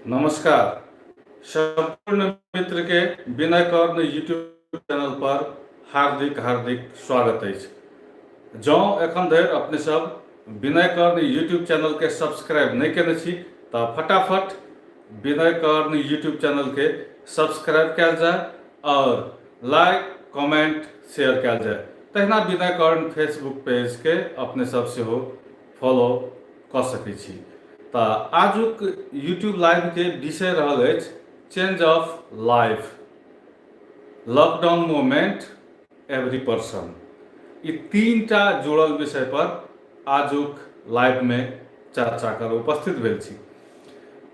नमस्कार। सम्पूर्ण मित्र के विनय कर्ण यूट्यूब चैनल पर हार्दिक हार्दिक स्वागत अछि। जँ एखन धरि अपने सब विनय कर्ण यूट्यूब चैनल के सब्सक्राइब नहि केने छी तऽ फटाफट विनय कर्ण यूट्यूब चैनल के सब्सक्राइब कयल जाय और लाइक कमेंट शेयर कयल जाय। तहिना विनय कर्ण फेसबुक पेज के अपने सब सेहो फॉलो कऽ सकै छी। तऽ आजुक यूट्यूब लाइवके विषय रहल अछि change of life, lockdown moment, every person. ई तीनटा जुड़ल विषय पर आजुक लाइवमे चर्चा कर उपस्थित भेल छी।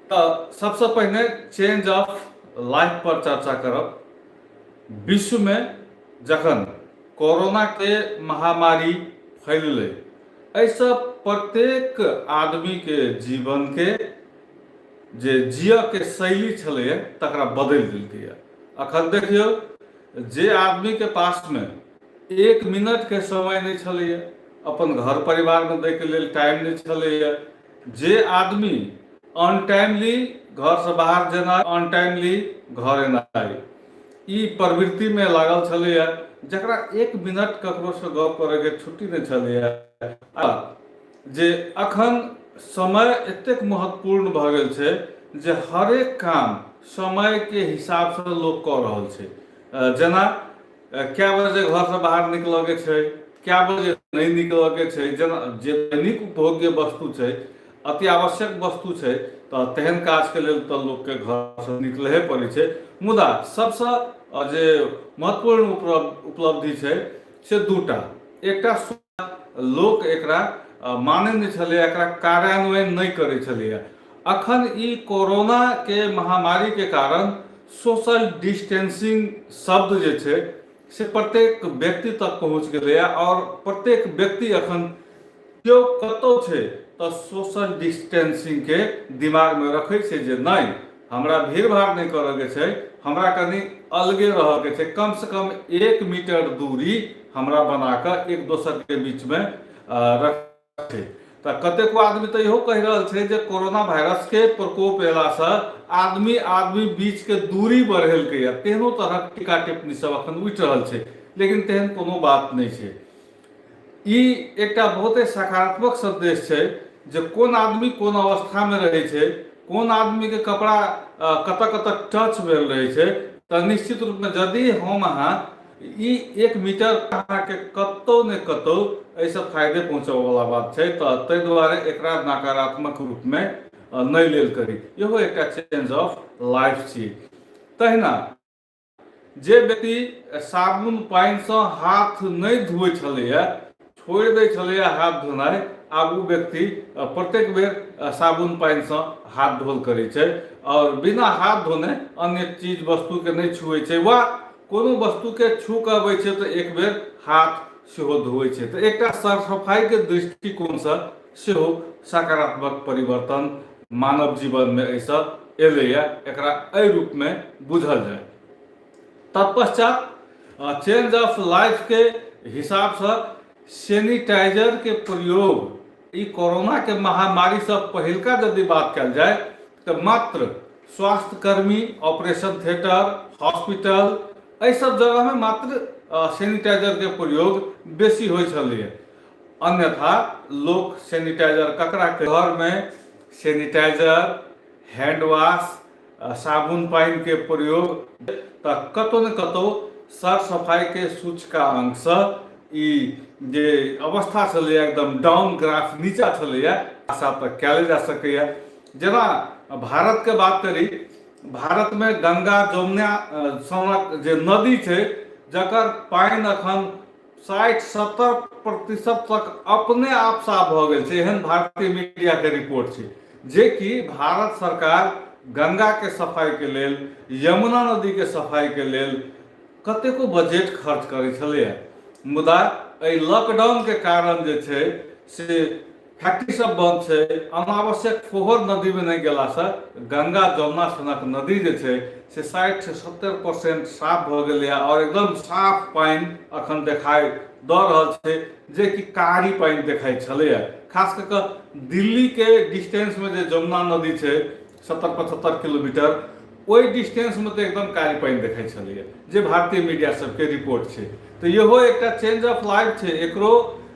तऽ सबसँ पहिने चेंज ऑफ लाइफ पर चर्चा करब। विश्वमे जखन कोरोनाके महामारी फैललै, एहिसँ प्रत्येक आदमीके जीवनके जे जियऽके शैली छलैए तकरा बदलि देलकैए। अखन देखियौ जे आदमीके पासमे एक मिनटके समय नहि छलैए, अपन घर परिवारमे दैके लेल टाइम नहि छलैए, जे आदमी अनटाइमली घरसँ बाहर जेनाइ, अनटाइमली घर एनाइ, ई प्रवृत्तिमे लागल छलैए, जकरा एक मिनट ककरोसँ गप करैके छुट्टी नहि छलैए, आ जे अखन समय एतेक महत्वपूर्ण भऽ गेल छै जे हरेक काम समयके हिसाबसँ लोक कऽ रहल छै। जेना कए बजे घरसँ बाहर निकलऽके छै, कए बजे नहि निकलऽके छै, जेना जे दैनिक उपभोग्य वस्तु छै, अति आवश्यक वस्तु छै, तऽ तेहन काजके लेल तऽ लोकके घरसँ निकलहे पड़ै छै। मुदा सबसँ जे महत्वपूर्ण उपलब्धि छै से दूटा। एकटा, लोक एकरा मानै नहि छलैए, एकरा कार्यान्वयन नहि करै छलैए। अखन ई कोरोनाके महामारीके कारण सोशल डिस्टेंसिंग शब्द जे छै से प्रत्येक व्यक्ति तक पहुँच गेलैए, आओर प्रत्येक व्यक्ति अखन केओ कतहु छै तऽ सोशल डिस्टेंसिंगके दिमागमे रखै छै जे नहि, हमरा भीड़ भाड़ नहि करऽके छै, हमरा कनि अलगे रहऽके छै, कमसँ कम 1 मीटर दूरी हमरा बना कऽ एक दोसरके बीचमे रख छै। तऽ कतेको आदमी तऽ इहो कहि रहल छै जे कोरोना वायरसके प्रकोप अयलासँ आदमी आदमी बीचके दूरी बढ़ेलकैए, तेहनो तरहक टीका टिप्पणी सब अखन उठि रहल छै, लेकिन तेहन कोनो बात नहि छै। ई एकटा बहुते सकारात्मक सन्देश छै जे कोन आदमी कोन अवस्थामे रहै छै, कोन आदमीके कपड़ा कतऽ कतऽ टच भेल रहै छै, तऽ निश्चित रूपमे यदि हम अहाँ ई 1 मीटर अहाँके कतहु ने कतहु एहिसँ फायदे पहुँचबऽवला बात छै। तऽ ताहि दुआरे एकरा नकारात्मक रूपमे नहि लेल करी। इहो एकटा चेंज ऑफ लाइफ छी। तहिना जे व्यक्ति साबुन पानिसँ हाथ नहि धोइ छलैए, छोड़ि दै छलैए हाथ धोनाइ, आब ओ व्यक्ति प्रत्येक बेर साबुन पानिसँ हाथ धोल करै छै आओर बिना हाथ धोने अन्य चीज वस्तुके नहि छुए छै, वा कोनो वस्तुके छू कऽ अबै छै तऽ एक बेर हाथ सेहो धोइ छै। तऽ एकटा सर सफाइके दृष्टिकोणसँ सेहो सकारात्मक परिवर्तन मानव जीवनमे एहिसँ एलैए, एकरा एहि रूपमे बुझल जाय। तत्पश्चात चेंज ऑफ लाइफके हिसाबसँ सैनिटाइजरके प्रयोग ई कोरोनाके महामारीसँ पहिलका यदि बात कयल जाय तऽ मात्र स्वास्थ्यकर्मी, ऑपरेशन थिएटर, हॉस्पिटल, एहि सब जगहमे मात्र सैनिटाइजरके प्रयोग बेसी होइ छलैए। अन्यथा लोक सैनिटाइजर ककरा घरमे सैनिटाइजर, हैंड वाश, साबुन पानिके प्रयोग तऽ कतहु ने कतहु सर सफाइके सूचकांकसँ ई जे अवस्था छलैए एकदम डाउन ग्राफ नीचा छलैए, आशा तऽ कयले जा सकैए। जेना भारतके बात करी, भारतमे गंगा जमुना सनक जे नदी छै जकर पानि अखन 60-70% तक अपने आप साफ भऽ गेल छै, एहन भारतीय मीडियाके रिपोर्ट छै, जेकि भारत सरकार गंगाके सफाइके लेल, यमुना नदीके सफाइके लेल कतेको बजट खर्च करै छलैए। मुदा एहि लॉकडाउनके कारण जे छै से फैक्ट्री सब बंद छै, अनावश्यक फोहर नदीमे नहि गेलासँ गंगा जमुना सनक नदी जे छै से 60 से 70% साफ भऽ गेलैए आओर एकदम साफ पानि अखन देखाइ दऽ रहल छै, जेकि कारी पानि देखाइ छलैए। खास कऽ कऽ दिल्लीके डिस्टेंसमे जे जमुना नदी छै 70-75 किलोमीटर, ओहि डिस्टेंसमे तऽ एकदम कारी पानि देखै छलैए, जे भारतीय मीडिया सबके रिपोर्ट छै। तऽ इहो एकटा चेंज ऑफ लाइफ छै, एकरो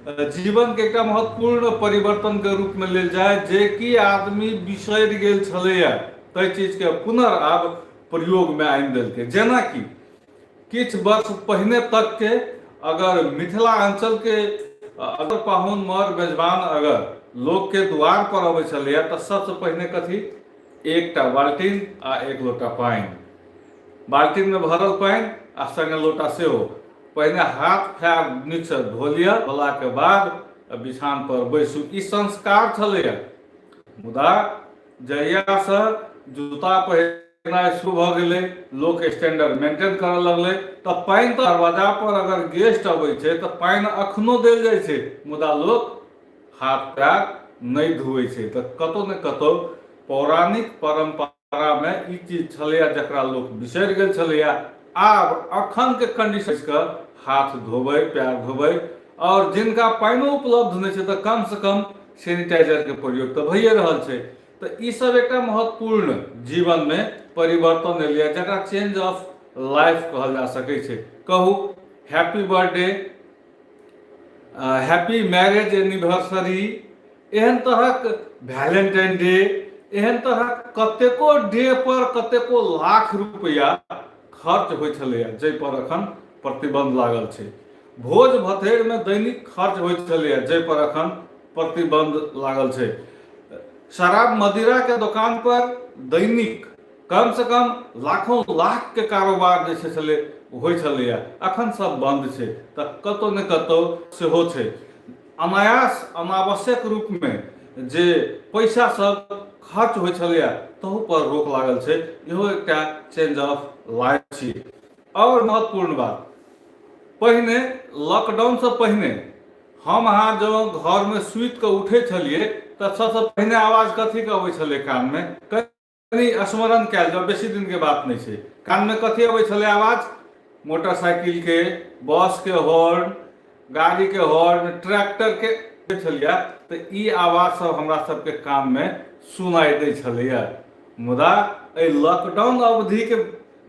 जीवनके एकटा महत्वपूर्ण परिवर्तनके रूपमे लेल जाय, जे कि आदमी बिसरि गेल छलैए ताहि चीजके पुनर्आब प्रयोगमे आनि देलकै। जेनाकि किछु वर्ष पहिने तकके अगर मिथिला अञ्चलके अगर पाहुन मर मेजबान अगर लोकके द्वार पर अबै छलैए तऽ सबसँ पहिने कथी, एकटा बाल्टीन आ एक लोटा पानि, बाल्टीनमे भरल पानि आ सङ्गे लोटा सेहो। पहिने हाथ पैर नीकसँ धो लिअ, धोलाके बाद बिछान पर बैसू, ई संस्कार छलैए। मुदा जहियासँ जूता पहिरनाइ शुरू भऽ गेलै, लोक स्टैंडर्ड मेंटेन करऽ लगलै, तऽ पानि तऽ दरवाजा पर अगर गेस्ट अबै छै तऽ पानि अखनो देल जाइ छै, मुदा लोक हाथ पैर नहि धोइ छै। तऽ कतौ ने कतौ पौराणिक परम्परामे ई चीज छलैए जकरा लोक बिसरि गेल छलैए। आब अखनके कंडीशनके हाथ धोबै, पैर धोबै, आओर जिनका पानिओ उपलब्ध नहि छै तऽ कमसँ कम सैनिटाइजरके प्रयोग तऽ भइए रहल छै। तऽ ई सब एकटा महत्वपूर्ण जीवनमे परिवर्तन एलैए, जकरा चेंज ऑफ लाइफ कहल जा सकै छै। कहू happy birthday, happy marriage anniversary, एहन तरहक वैलेंटाइन डे, एहन तरहक कतेको डे पर कतेको लाख रुपैआ खर्च होइ छलैए, जाहिपर एखन प्रतिबन्ध लागल छै। भोज भथेरमे दैनिक खर्च होइ छलैए, जाहिपर एखन प्रतिबन्ध लागल छै। शराब मदिराके दोकान पर दैनिक कमसँ कम लाखों लाखके कारोबार जे छै छलै होइ छलैए, एखन सब बन्द छै। तऽ कतहु ने कतहु सेहो छै अनायास अनावश्यक रूपमे जे पैसा सब खर्च होइ छलैए तहू पर रोक लागल छै। इहो एकटा चेंज ऑफ लाइफ छी। आओर महत्वपूर्ण बात, पहिने लॉकडाउनसँ पहिने हम अहाँ जँ घरमे सुति कऽ उठै छलियै तऽ सबसँ पहिने आवाज कथीके अबै छलै कानमे? कनि स्मरण कयल जाउ, बेसी दिनके बात नहि छै। कानमे कथी अबै छलै आवाज? मोटरसाइकिलके, बसके हॉर्न, गाड़ीके हॉर्न, ट्रैक्टरके छलियै, तऽ ई आवाज सब हमरा सबके कानमे सुनाइ दै छलैए। मुदा एहि लॉकडाउन अवधिके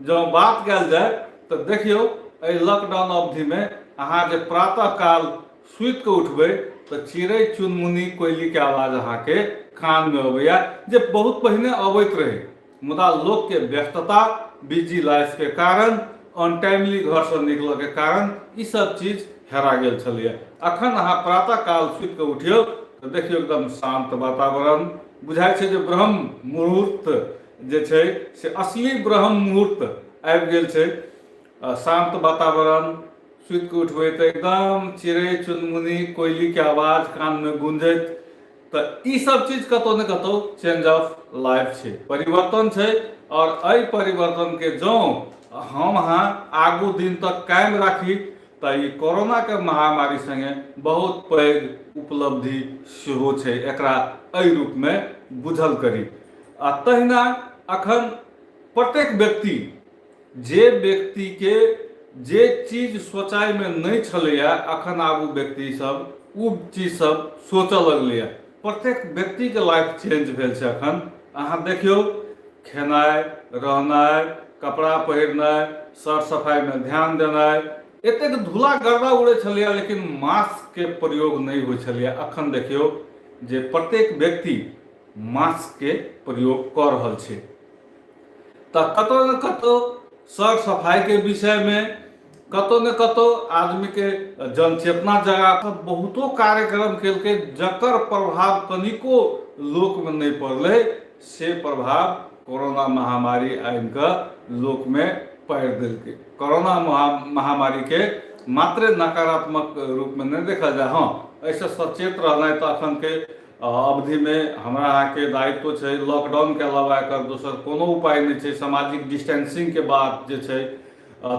जँ बात कयल जाय तऽ देखियौ, एहि लॉकडाउन अवधिमे अहाँ जे प्रातः काल सुति कऽ उठबै तऽ चिड़ै चुनमुनी कोयलीके आवाज अहाँके कानमे अबैया, जे बहुत पहिने अबैत रहै, मुदा लोकके व्यस्तता, बिजी लाइफके कारण, अनटाइमली घरसँ निकलऽके कारण ई सब चीज हेरा गेल छलैए। अखन अहाँ प्रातः काल सुति कऽ उठियौ तऽ देखियौ एकदम शान्त वातावरण, बुझाइ छै जे ब्रह्म मुहूर्त जे छै से असली ब्रह्म मुहूर्त आबि गेल छै। शान्त वातावरण, सुति कऽ उठबै तऽ एकदम चिड़ै चुनमुनी कोयलीके आवाज कानमे गूंजैत। तऽ ई सब चीज कतौ ने कतौ चेंज ऑफ लाइफ छै, परिवर्तन छै। आओर एहि परिवर्तनके जँ हम अहाँ आगू दिन तक कायम राखी तऽ ई कोरोनाके महामारी सङ्गे बहुत पैघ उपलब्धि सेहो छै, एकरा एहि रूपमे बुझल करी। आ तहिना अखन प्रत्येक व्यक्ति, जे व्यक्तिके जे चीज सोचाइमे नहि छलैए, अखन आब ओ व्यक्ति सब ओ चीज सब सोचऽ लगलैए। प्रत्येक व्यक्तिके लाइफ चेंज भेल छै। अखन अहाँ देखियौ, खेनाइ, रहनाइ, कपड़ा पहिरनाइ, सर सफाइमे ध्यान देनाइ, एतेक धूला गर्दा उड़ै छलैए लेकिन मास्कके प्रयोग नहि होइ छलैए। अखन देखियौ जे प्रत्येक व्यक्ति मास्कके प्रयोग कऽ रहल छै। तऽ कतहु ने कतहु सर सफाइके विषयमे कतहु ने कतहु आदमीके जनचेतना जगा कऽ बहुतो कार्यक्रम केलकै, जकर प्रभाव कनिको लोकमे नहि पड़लै, से प्रभाव कोरोना महामारी आबि कऽ लोकमे पाड़ि देलकै। कोरोना महामारीके मात्रे नकारात्मक रूपमे नहि देखल जाय। हँ, एहिसँ सचेत रहनाइ तऽ अखनके अवधिमे हमरा अहाँके दायित्व छै। लॉकडाउनके अलावा एकर दोसर कोनो उपाय नहि छै। सामाजिक डिस्टेंसिंगके बात जे छै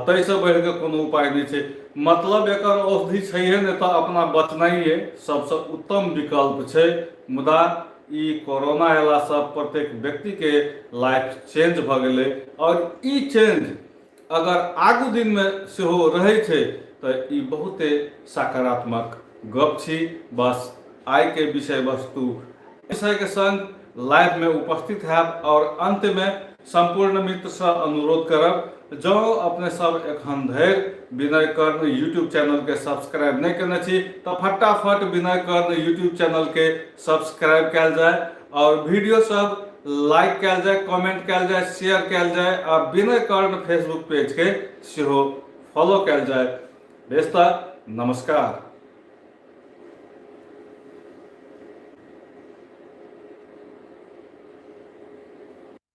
ताहिसँ बढ़िकऽ कोनो उपाय नहि छै। मतलब एकर औषधि छैहे नहि, तऽ अपना बचनाइए सबसँ उत्तम विकल्प छै। मुदा ई कोरोना अयलासँ प्रत्येक व्यक्तिके लाइफ चेंज भऽ गेलै, आओर ई चेंज अगर आगू दिनमे सेहो रहै छै तऽ ई बहुते सकारात्मक गप छी। बस आइके विषय वस्तु विषयके संग लाइवमे उपस्थित हैब। आओर अंतमे सम्पूर्ण मित्रसँ अनुरोध करब, जँ अपने सब एखन धरि विनय कर्ण यूट्यूब चैनलके सब्सक्राइब नहि केने छी तऽ फटाफट विनय कर्ण यूट्यूब चैनलके सब्सक्राइब कयल जाय आओर वीडियो सब लाइक कयल जाय, कमेंट कयल जाय, शेयर कयल जाय आ विनय कर्ण फेसबुक पेजके सेहो फॉलो कयल जाय। बेस तऽ नमस्कार।